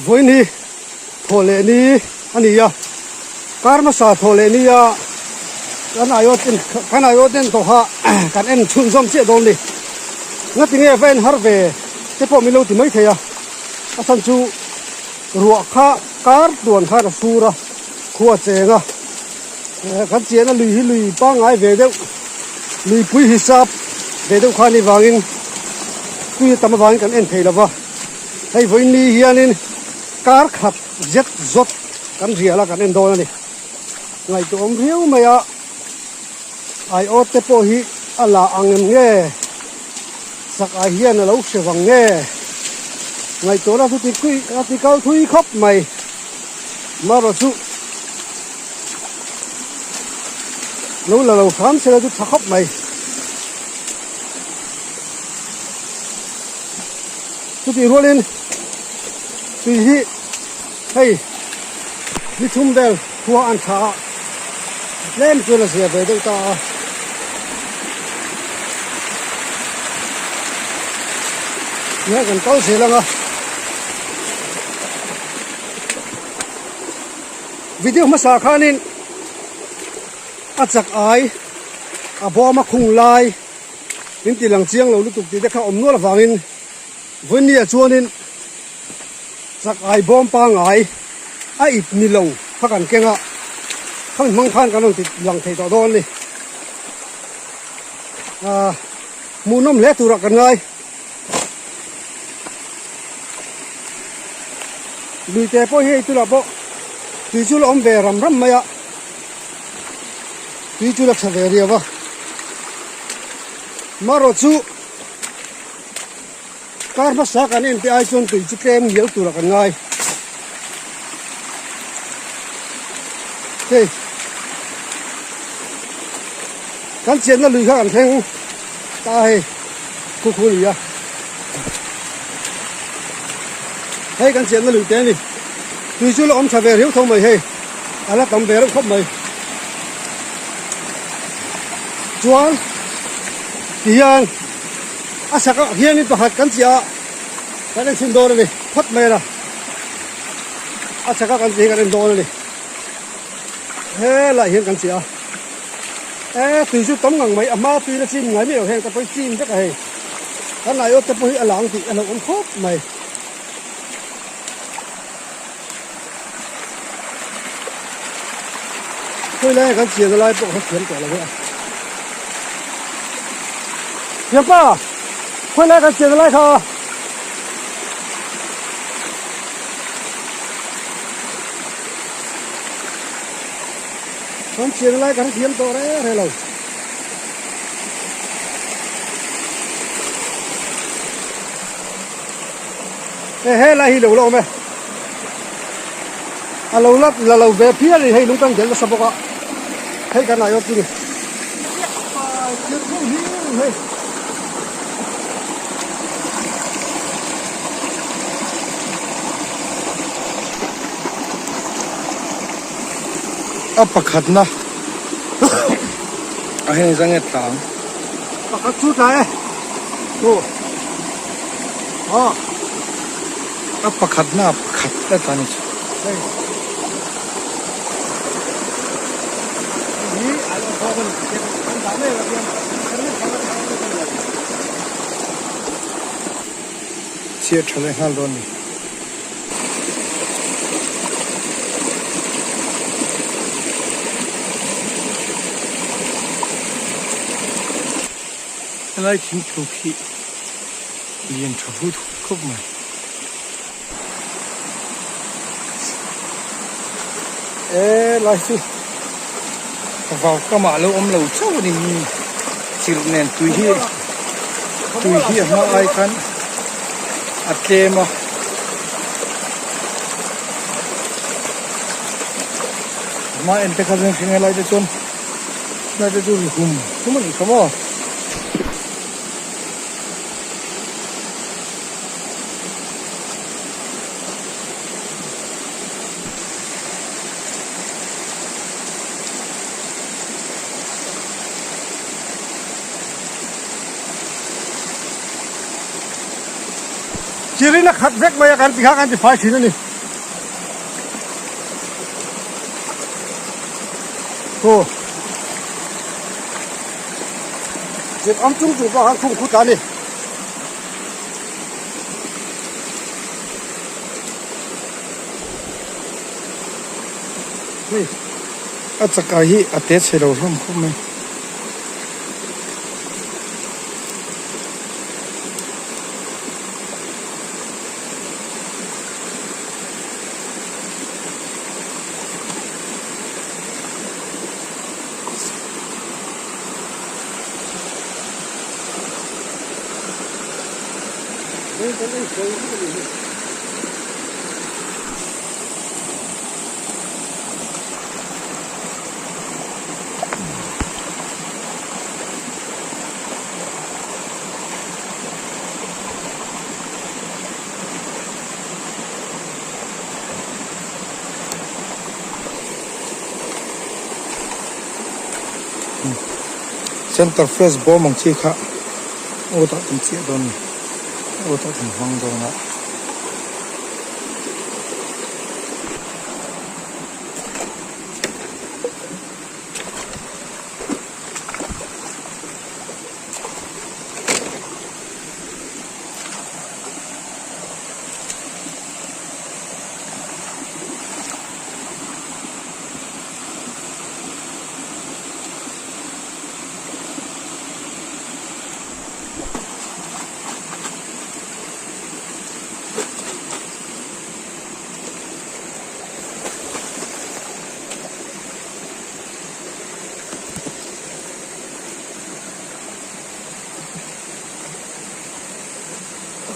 Vawiin hi thawh leh ni a ni a, kar hmasa thawh leh ni a kan aiawt en kan aiawt en tawh kha kan en chhunzawm chiah dawn ni. Ngati nge va en har ve te pawh min lo ti mai thei a, a chhan chu ruah kha kar tuan khan a sur a, khua cheng a, kan chiahna lui hi lui pangngai ve deuh luipui hisap ve deuh kha a nih vangin tui a tam avangin kan en thei lo va. Hei vawiin ni hianin kar khat zet zawt kan rial a kan en dawn a ni. Ngaihtuahawm riau mai a, aiawt te pawh hi a la ang em nge? Sak ai hian a lo hre vang nge? Ngaihtuahna chu ti kui a ti kal thui khawp mai. Marawh chu lo la lo hram sela chu tha khawp mai. Chutih rualin tui hi hei ni thum vel khua an tha a, tlem chuan a zia ve deuh ta a. Tihian kan kal zel ang a. Video hmasa khanin a chak ai a bawm a khung lai. Min ti lang chiang lo lutuk tih te kha awm nual avangin Vawinia chuanin chak ai bawm pangai a ip ni lo kha kan keng a, khami hmang khan kan rawn ti lang thei tawh dawn a ni. Aaa hmuhnawm hle turah kan ngai. Luite pawh hi hei tunah pawh tui chu la awm ve ram ram mai a, tui chu la tha ve riau a. Marawh chu kar hmasa kan en te ai chuan tui chu tlem ngial turah kan ngai. Hei kan chenna lui kha kan thleng ta a hei khu khu ni a. Hei kan chenna lui te a ni. Tui chu la awm tha ve riau tho mai hei a la tam ve reuh khawp mai. Chuan tihian a sak ah hianin pakhat kan chiah a kan en chhin dawn a ni phawt mai a a chak a kan tih hi kan en dawn a ni helaiah hian kan chiah a e tui chu tam ngang mai a hma tui la chim ngai miah lo heng te pawh hi chim vek a hei kan aiawt te pawh hi a lang tih a hlauhawm khawp mai. Khawi lai kan chian lai pawh kha thiam tawh lo e a. Thiampa! Khawi lai kan chian lai kha. Kan chian lai kan thiam tawh reng reng lo. He he lai hi lo la awm e. A lo la la lo ve phian a ni hei lung kan delh nasa bawk a hei kan aiawt chu ni. Hei. A pakhatna a heng zang e tlang. Pakhat chu tlai e. Thu. A pakhatna a pakhat tlat a ni chu. Chhiat tha leh nghal dawn a ni. Helai thingthu khi lian tha hut hut khawp mai. E lai chu vau kamah lo awm lo chauh a ni chirh nen tui hi tui hi a hma ai khan a tlem a. Hma en te kha chuan hring helai te chuan Lai te chu ri hum hum a nih kha maw. Chirin a khat vek mai a kan ti kha kan ti fai thin a ni. Aw. Chir awm chung chung pawh khan khung khut a ni. Hei. A chakai hi a te chhe lo hlawm khawp mai. Center fresh bawm ang chi kha aw tah kan chiah dawn a ni aw tah kan hmang dawn a.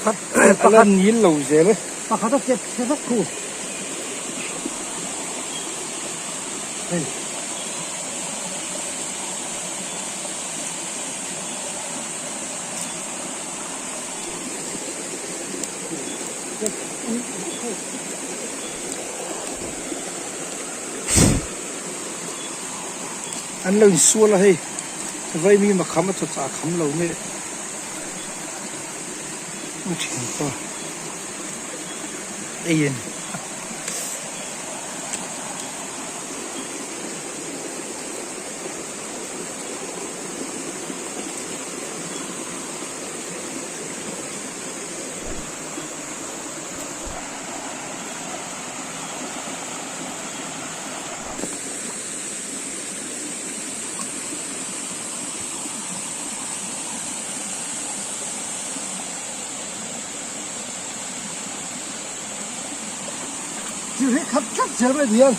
Pakhat a la nil lo zel e. Pakhat a chep chhe vek thu. Hei. An lo insual a hei vaimi makham a chawchah a kham lo nge a thianpa ei a ni. Thil hi khat tlat zel mai ni a.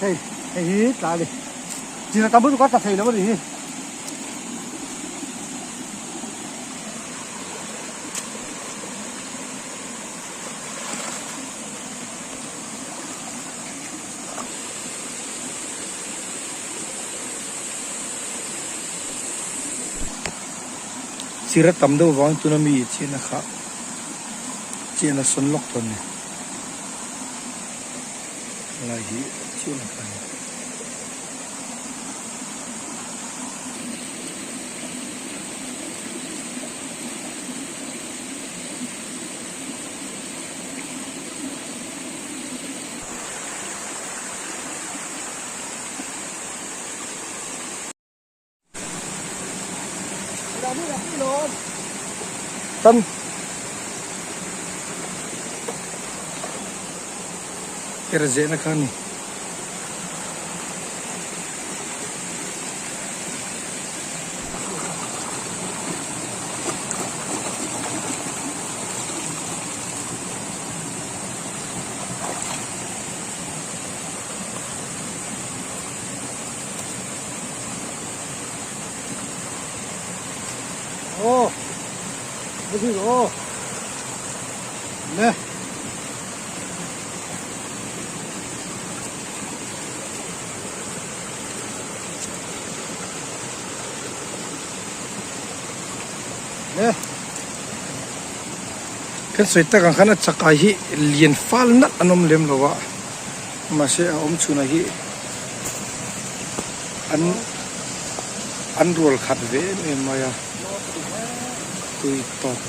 Hei hei hi tla a ni chil a tam lutuk a tla thei lo a ni hi. Chir a tam deuh vangin tuna mi chiahna kha chiahna sawn lawk dawn a ni helai hi chiahna kha a ni. Tan ker zehna kha a ni. Aw aw le. Kan sawi tak ang khan a chakai hi lian fal nalh an awm lem lo a mahse a awm chhunah hi an an rual khat ve em em mai a tui tawk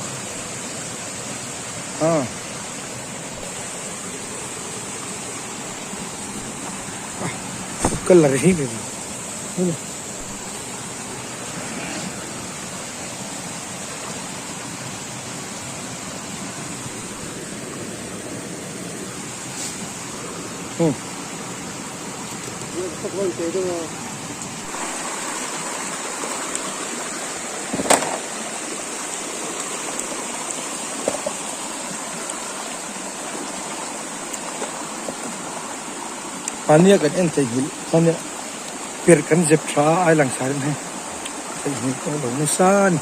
a. Ka la rih ve Mahnia kan en theihnghilh chuan perh kan zep tha a ai lang sar in hei theihnghilh pawh a lo nasa a ni.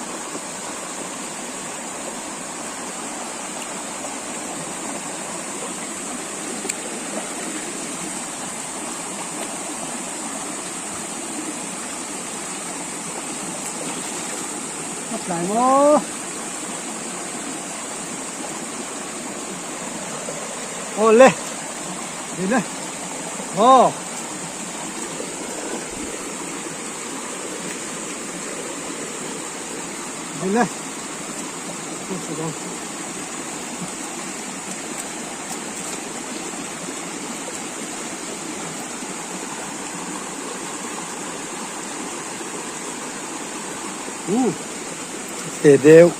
A tlai maw? Aw le, ni le, aw. Ni le, Te deuh.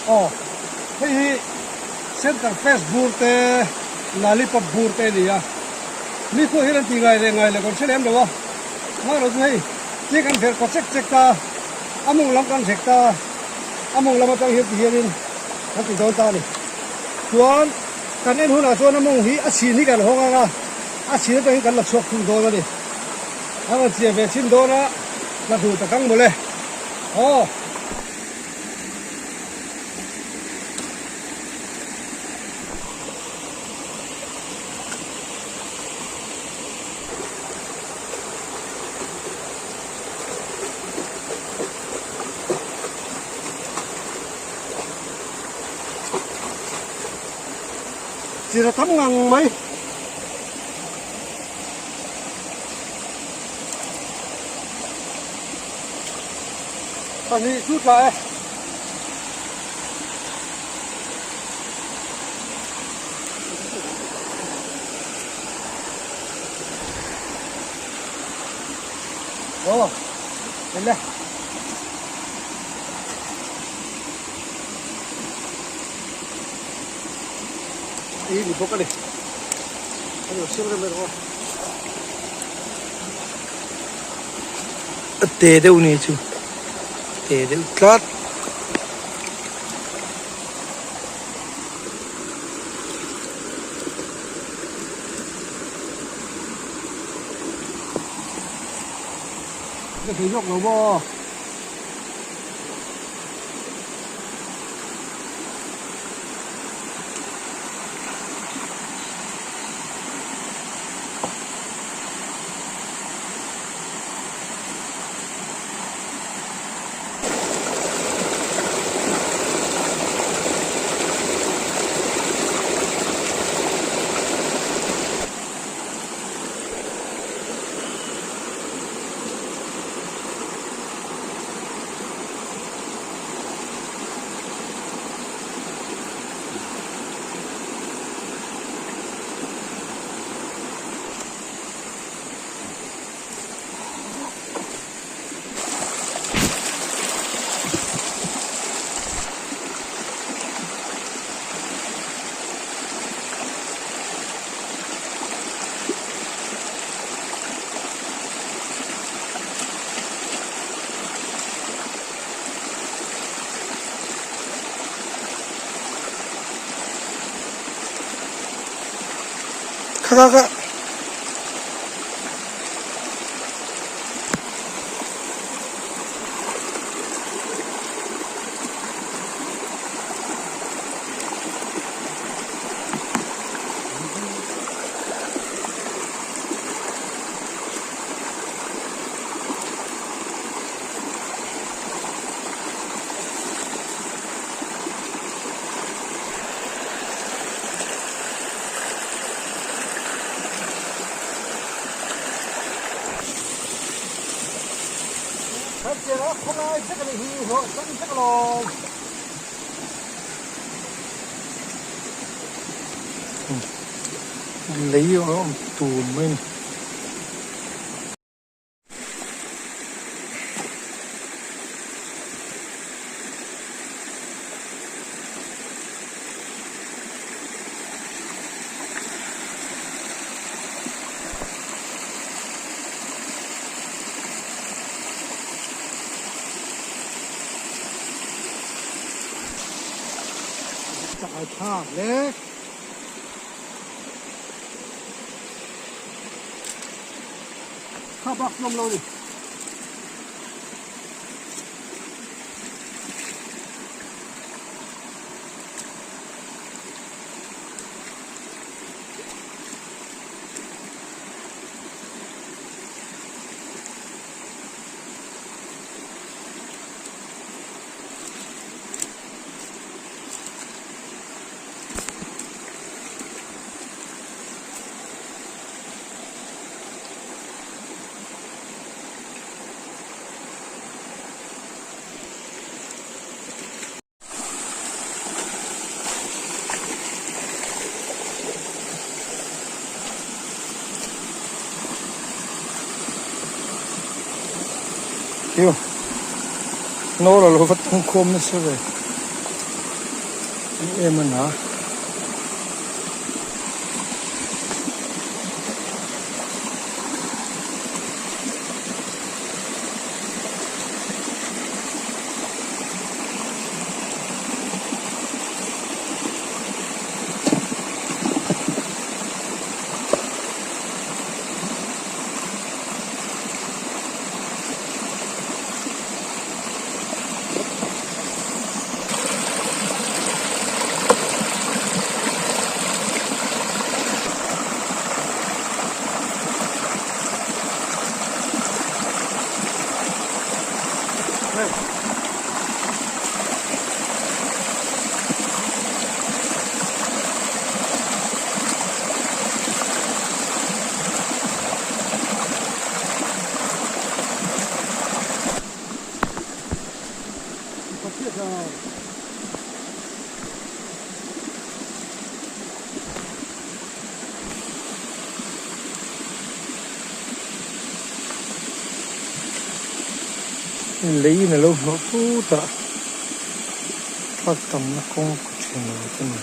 Aw hei hi center fresh bur te lollipop bur te a ni a mi khuah hian an ti ngai leh ngai lo kan hre lem lo a hmang lo chu hei chi kan verh kaw chek chek ta a mawng lam kan hrek ta a mawng lam atang hian ti hianin kan ti dawn ta a ni chuan kan en hunah chuan a mawng hi a chhin hi kan hawng ang a a chhin atang hian kan la chhuak thung dawn a ni a rawn chiah ve chhin dawn a la hmuh tak ang mawle aw. Chir a tam ngang mai. Pahnih chu tla e. Aw, le. Ei ni bawk a ni. A ni siam rem erawh a. A te deuh ni chu te deuh tlat. Ka thei zawk lo maw? Kha kha kha. Kan a khawlai vek a nih hi hlawh chang vek alawm. Lei a awm tun mai a ni. Kha bak hlawm lo ni. Hiu hnawl a lo va tung khawm nasa ve em em a na. Lei in a lo hnawh phut a, truck tamna kawng kaw thin lo te ni.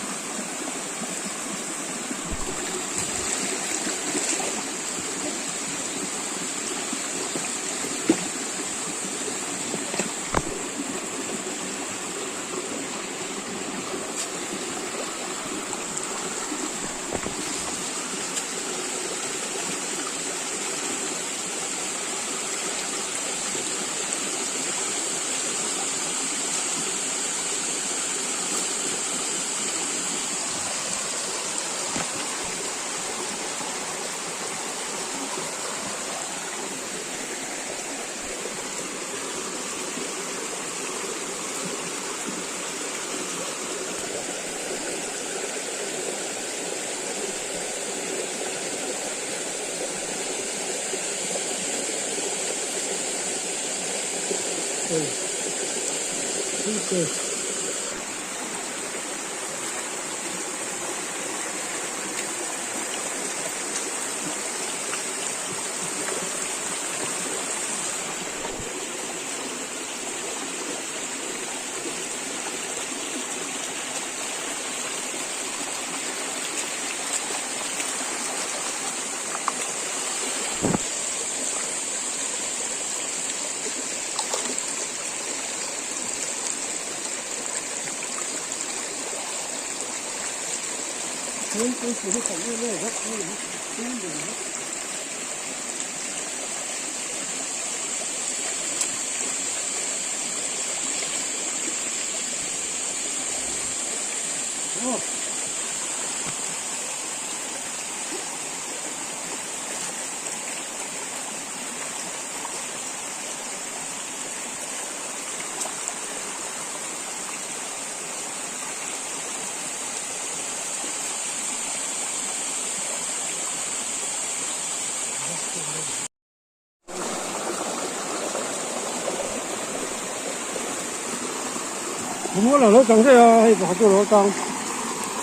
Khawmual a lo tang daih a, hei pakhat chu a lo tang.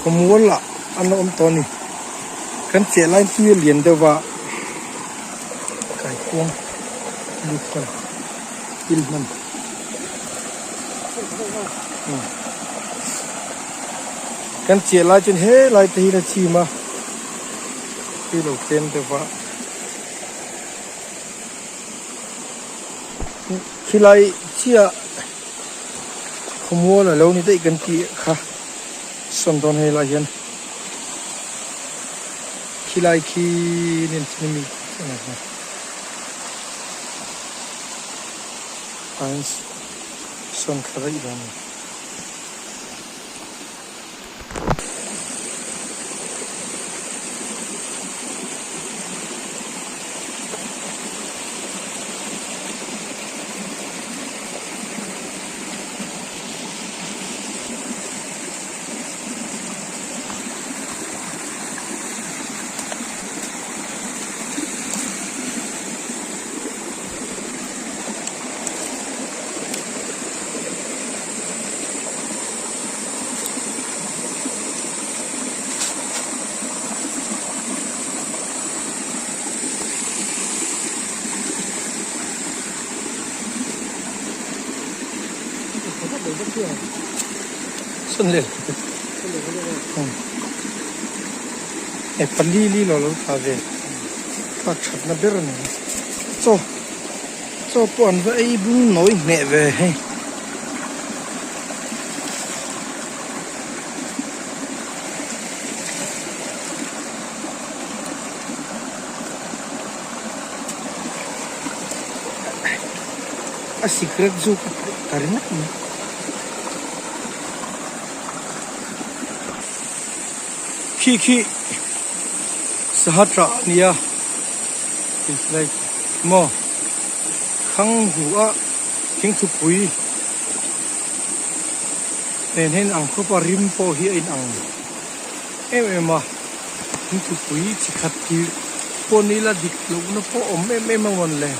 Khawmual ah an awm tawh a ni. Kan cheh lai tui a lian deuh va, kaikuang lut kha pil hman. Kan cheh lai chuan helai te hian a chim a, tui lo tlem deuh va. Khilai chiah khawmual a lo ni daih kan tih kha sawn dawn hei lai hian khilai khi nen chuan mi sawn thla daih dawn a ni. E pali li lo lo tla ve tlak thatna ber a ni chaw chaw pawh an va ei bung nawi hneh ve hei. A sikret zuk a paih ta ringawt mai. Khi khi sangha tah a nia tinhlai maw khang hu a thingthupui nen hian ang khawp a rim pawh hi a inang em em a thingthupui chi khat hi pawh ni ila dik lohna pawh awm em em a mawn le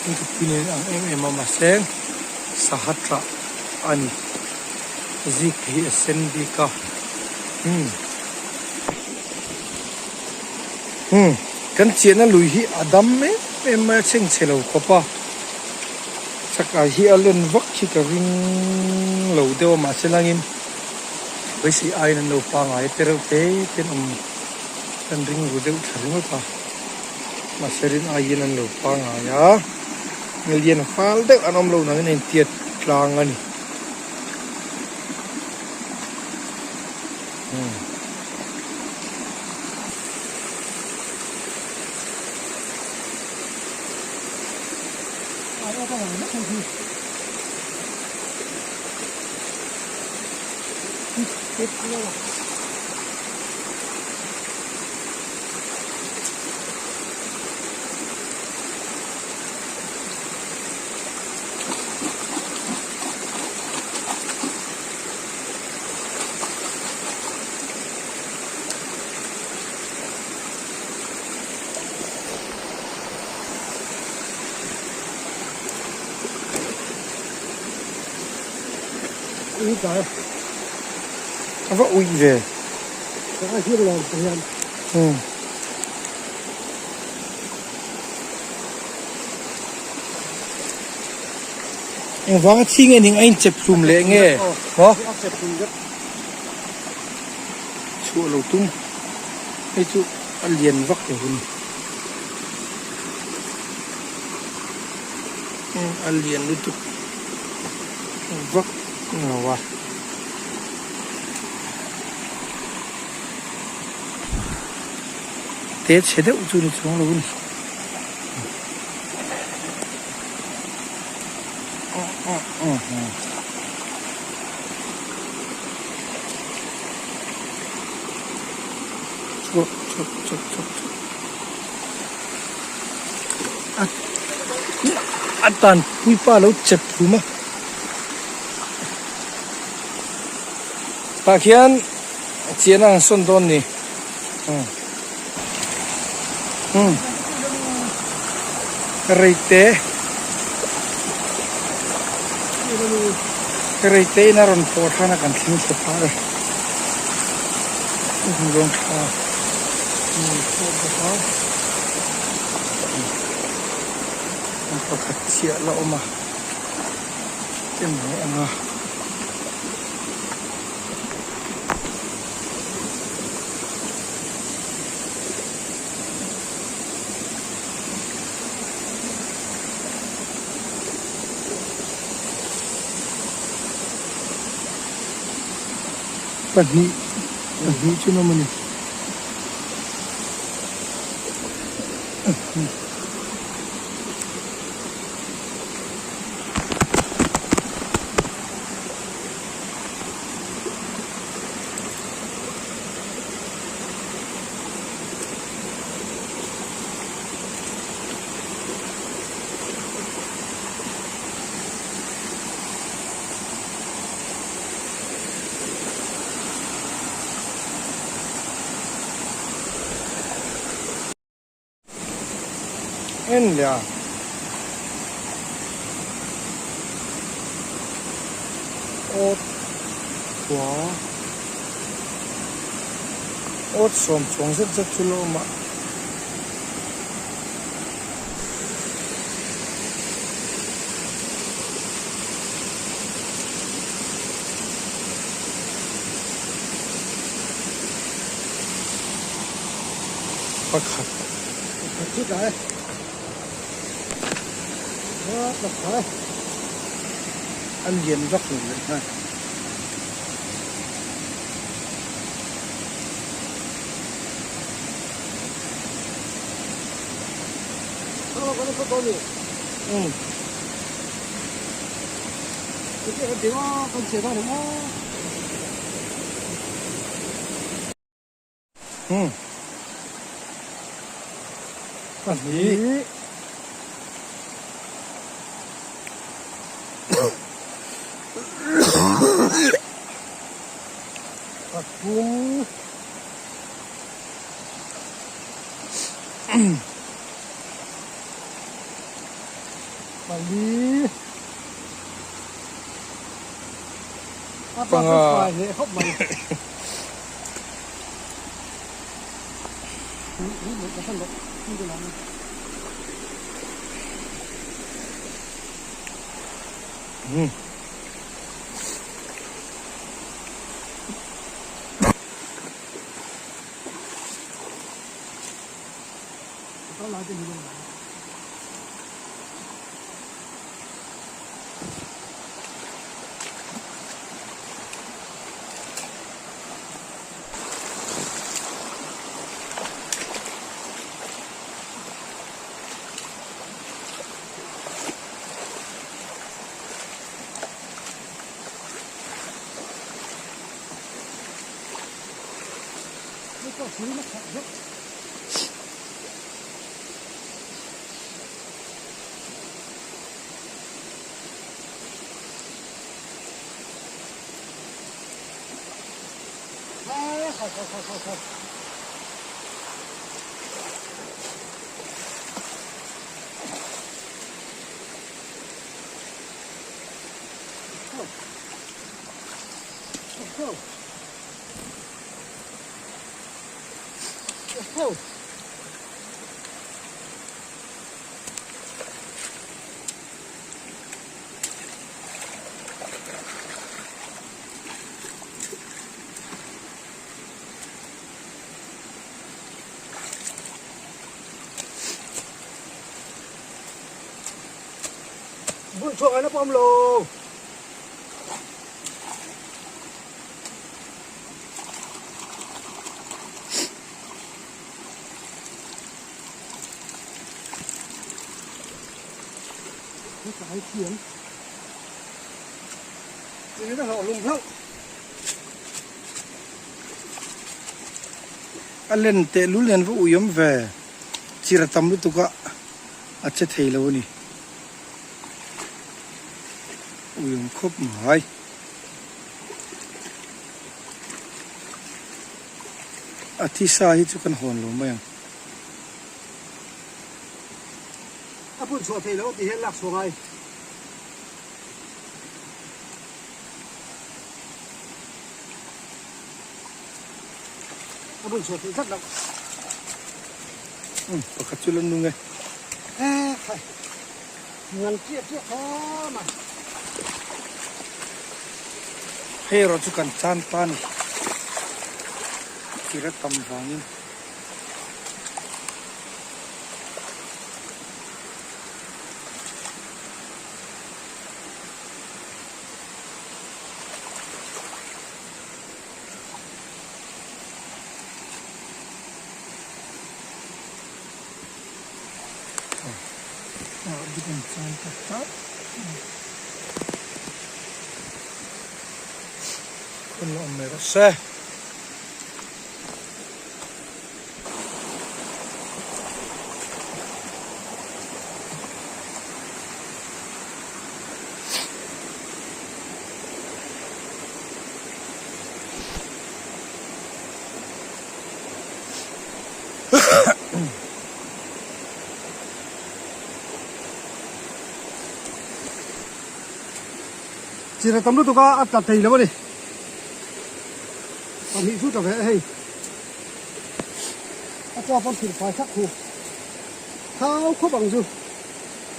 thingthupui nen ang em em a mahse sangha tah a ni. Zik hi a sen bik a umm umm kan chiahna lui hi a dam em em mai a chhengchhe lo khawp a chakah hi a len vak hi ka ring lo deuh a mahse langin beisei aiin an lo pangai te reuh te te an awm kan ring ru deuh thla ringawt a mahse rin aiin an lo pangai a lian fal deuh an awm lo nangin a intiat tlang a ni. A va uih ve. Umm. Engvanga thi nge ning a inchep hlum leh nge maw? Chhuah lo tum hei chu a lian vak lo a ni. A lian lutuk vak lo a. Te chhe deuh chu ni chuang lo a ni. A tan puipa lo chep hlum a tah khian chian a han sawn dawn ni. Umm rei te. Rei te in a rawn pawh than a kan thleng chhe phah e. Hmun zawng tha hmun pawh bawk a. Hmun pakhat chiah la awm a en leh ang a. Pahnih pahnih chu nawm a ni. En leh a. Awt khua awt sawm chuang zet zet chu la awm a. Pakhat. Pakhat chu tlai. Pakhat. A lian vak lo leh nghal. Umm. Pahnih. Pathum. Pali. Panga. Umm. A len teh lul hian va ui awm ve chir a tam lutuk a a che thei lo a ni ui awm khawp mai. A thisa hi chu kan hawn lo mai ang. A phun chhuah theih loh tih hian lak chhuah ngai. bun chhuah theih tlat loh. Umm pakhat chu la nung e. E khai ngan chiah chiah kha mai. Hei erawh chu kan chan ta a ni. Kira tam vangin. Hun awm mai rawh se. Chira tam lutuk a a tla thei lo a ni. Pahnih chu tla ve a hei. A chaw pawn thil fai thak hu. Thau khawp ang chu.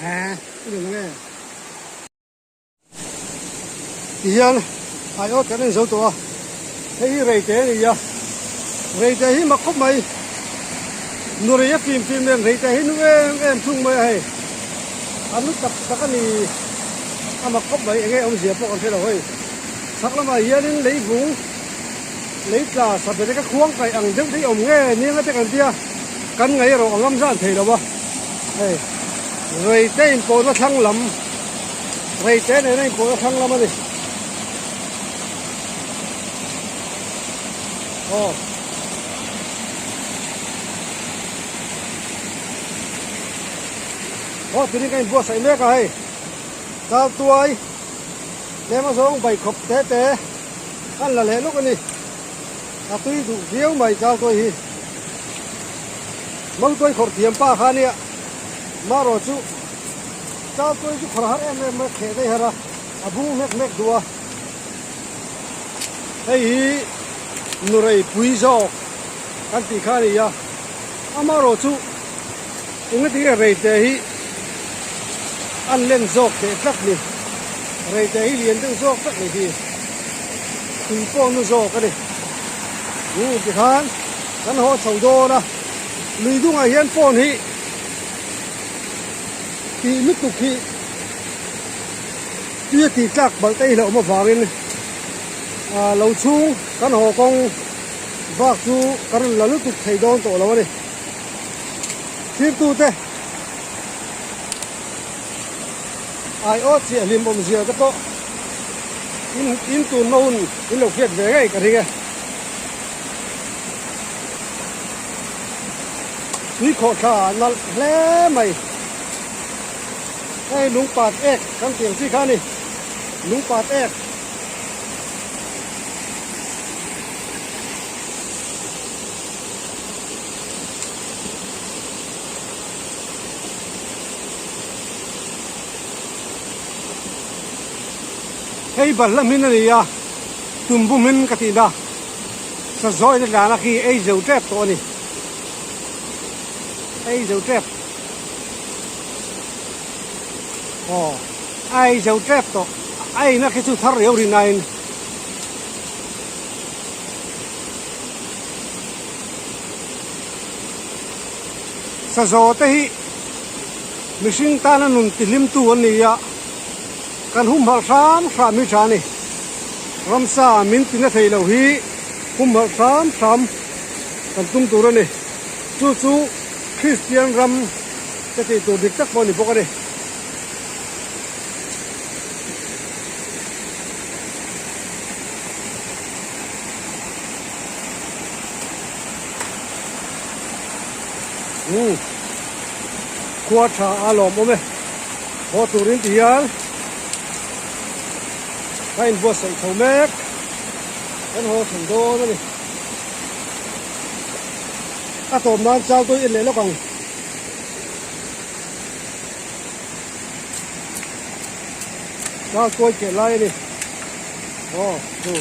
Eeh i rawn ang e. Tihian aiawt kan en zo tawh a, hei hi reite a ni a, reite hi mak khawp mai, nu rei a fim fim nen reite hi nu em em thung mai a hei, a nu tak tak a ni, a mak khawp mai enge awmzia pawh kan hre lo hei, chhak lamah hianin leivung lei tla sabete ka khuang kaih ang deuh te hi awm nge niang ate kan tia kan ngaih erawh a ngam zan thei lo a, hei reite inpawhna thlang lam. Reite nena inpawh a hrang lam a ni. Aw. Aw tunin ka inbuatsaih mek a hei. Tar tuai tlem azawng bai khawp te te an la leh lawk a ni. A tui duh viau mai tar tuai hi. Mangtuai khawrh thiam pa kha nia. Marawh chu Chautuai chu khawr har em em mai a kheh daih har a, a bung hmek hmek duh a. Hei hi nurei pui zawk kan tih kha a ni a, amaherawh chu engati nge reite hi an len zawk teh tlat ni, reite hi lian deuh zawk tlat ni hi tui pawh nu zawk a ni. Umm tikhan kan haw chho dawn a, lui dungah hian phone hi. Tih lutuk hi tui a tih tlak balh te hi hlauhawm avangin ah lo chhung kan haw kawng bak chu ka rawn la lutuk thei dawn tawh lo a ni. Thirtute aiawt chiah hlim awmzia te pawh in in tunna hun in lo hriat ve ngei ka ring e. Tui khawhthla a nalh hle mai. Hei lungpat ek kan tih ang chi kha a ni. Lungpat ek. Hei balhla hmin a ni a, tumbu hmin ka tihna sazawi te tlana khi ei zo tep tawh a ni. Ei zo tep. Aw, a ei zo tep tawh. A eina khi chu thar riau rin aiin. Sazaw te hi mihring tana nun tihlimtu an ni a, kan humhalh hram hram hi tha a ni. Ramsa min tina thei lo hi humhalh hram hram kan tum tur a ni. Chu chu Kristian ram te tih tur dik tak pawh a ni bawk a ni. Umm khua tha a lawmawm e haw turin ti hian ka inbuatsaih chho mek kan haw thei dawn a ni a tawp nan chau tawih en leh lawk ang. Chau tuai keh lai a ni aw chu.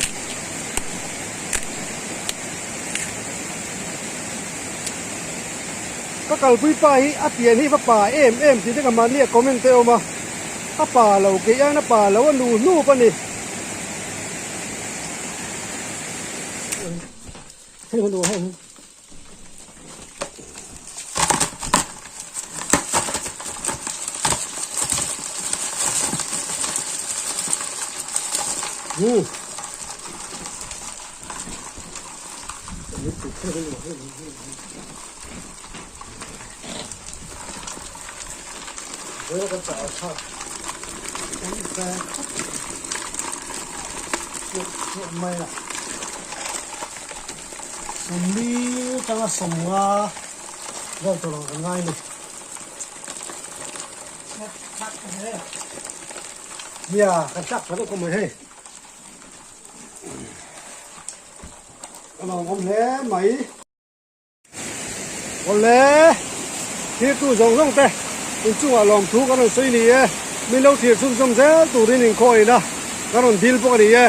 Ka kalpui pa hi a pian hi va pa em em tih te ka mahni a comment te awm a, a pa lo keih aiin a pa lo a nu hnup a ni. Hei hei hei. Hmm. Mai a 40 atanga 50 vel tur ang kan ngai a ni. Nia kan tlak tha deuh kawm mai hei. A lo awm hle mai. Awle, thirtu zawng zawng te inchungah lawmthu kan rawn sawi ni e. Min lo thir chhunzawm zel turin inkhawina kan rawn dil bawk a ni e.